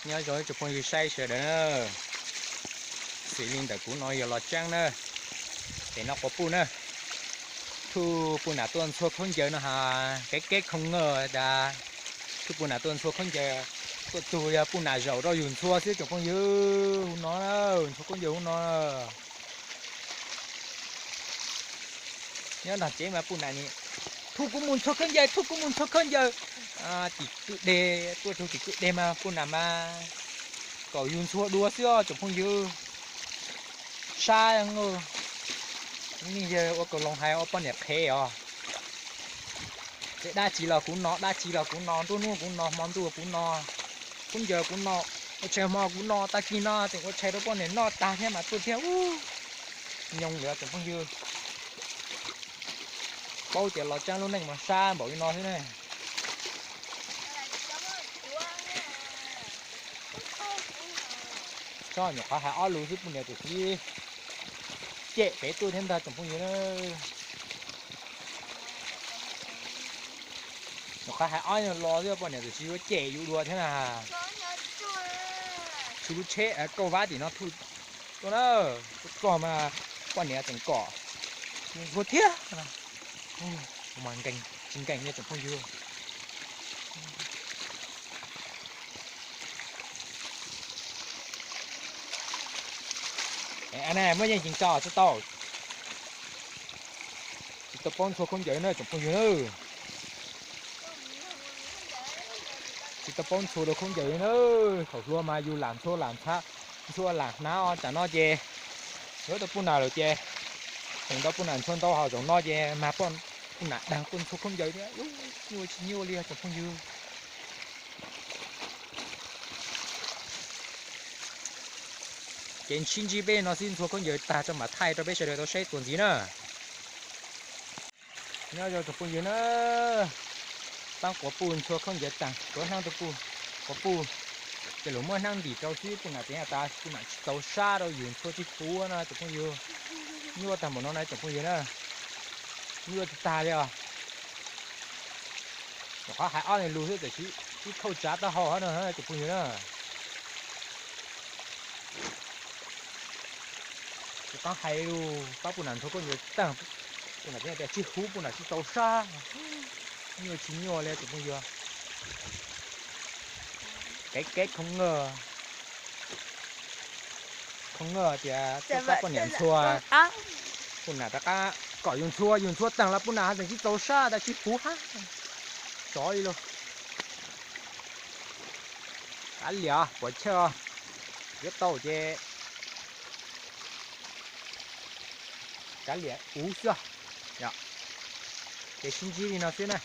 Nyob zoo tsoom phooj ywg saib sawv daws na, xws li ntawm kuv no yog Los Tseeb na, pem no quas puj na, thuj puj nam tuaj ntxhua khaub ncaws no ha, kev kev khoo ngaj tas, thuj puj nam tuaj ntxhua khaub ncaws, tuaj tug yog puj nam zaum rau yus ntxhua xwb tsoom phooj ywg, hu no, ntxhua khaub ncaws hu no. Nyob nram tsev mas puj nam ni, thuj kuv mus ntxhua khaub ncaws, thuj kuv mus ntxhua khaub ncaws. Tim kwj deg, tuaj tug tim kwj deg mas puj nam mas kom yus ntxhua dua xwb os tsoom phooj ywg. Sab, nej yawg ua kaus loos hais ua poj niam qhev os. Ces dab tsi los kuv no, dab tsi los kuv no, nruab hnub kuv no, hmo ntuj kuv no, khaub ncaws kuv no, ua tshais hmo kuv no, tag kis no tseem ua tshais rau poj niam noj tag thiab mas tuaj thiab. Nyoos lawm tsoom phooj ywg. Paub tias Los Tseeb lub neej mas sab npaum li no xwb ne. Tso nyuam qhuav hais ob lus xwb puj niam tam sim cem pem tuaj thiab ntag tsoom phooj ywg na. Nyuam qhuav hais ob lo xwb poj niam tam sim yuav cem yus dua thiab na. Tsis lub tsheb kauj vab tim no thuj tuaj na, tuaj txog mas poj niam tseem kom ntxhua thiab. Mas nkees tsis nkees ne tsoom phooj ywg. Muab yeej tsis tso tsis tau. Tsis tau paub ntxhua khaub ncaws na tsoom phooj ywg na. Tsis tau paub ntxhua dua khaub ncaws li na. Thaum hluas mas yus lam ntxhua lam ntxhua lam hnav os, tsam no ces yuav tau puj nam lawm ces tseem tau puj nam ntxhua ntau, ho zaum no ces mag puj nam daag tuaj ntxhua khaub ncaws thiab, nyuaj tsis nyuaj li tsoom phooj ywg. Ces sib ntsib peb no xwb, ntxhua khaub ncaws tag tso mam thaij rau peb sawv daws tau saib txuas ntxiv na. Nyob zoo tsoom phooj ywg na, taab quas puj ntxhua khaub ncaws taag, tuav hnaab rau puj, quas puj, ces lug muab hnaab ntim rau xwb puj nam tseem tas, puj nam tsis txaus sab rau yus ntxhua tsis huv no tsoom phooj ywg. Nyuaj tag npaum no na tsoom phooj ywg na, nyuaj tag tag li os. Nyuam qhuav hais ob lus xwb tam sim sib thauj tsav taub hau hab no tsoom phooj ywg na. Tsis paub hais lus, paub puj nam ntxhua khaub ncaws taag, puj nam tseem tas tsis huv, puj nam tsis txaus sab, nyuaj tsis nyuaj li tsoom phooj ywg. Kev kev khoo ngaj, khoo ngaj tias tuaj pab poj niam ntxhua, puj nam rov qab kom yus ntxhua, yus ntxhua taag los puj nam has tseem tsis txaus sab tas tsis huv hab, tsov li lawm. Kav liam puas chawj, yuav tau ces kav liam uv xwb. Ces sib ntsib li no xwb na.